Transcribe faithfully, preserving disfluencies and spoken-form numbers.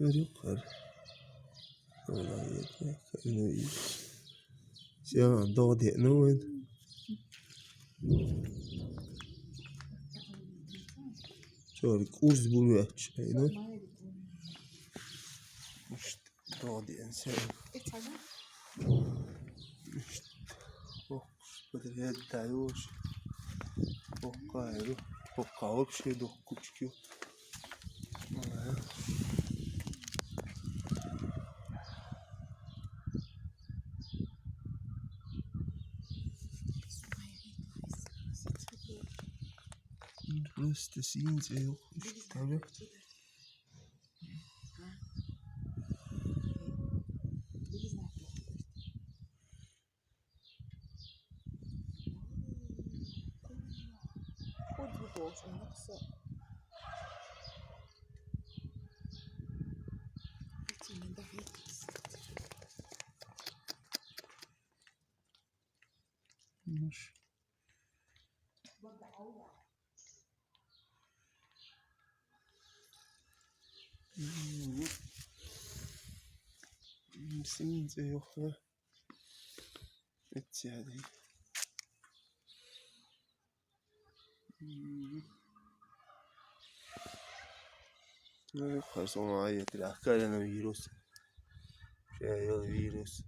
Эр юкъар. Валлахи, эр юкъар. Сян догди, ну, эн. Чор курс бумяч, ай, ну. Ишт догди, эн сян. Ишт. Ох, подреддаёшь. Ох, кайру. Ох, вообще дох кучки. Ага. Просто синьцэ ёх, ишт табе. Нош. Мгм. М, синьцэ ёх, а? Этсяды. Мгм. Ну, хорошо, а я тебя коронавирус. Коронавирус.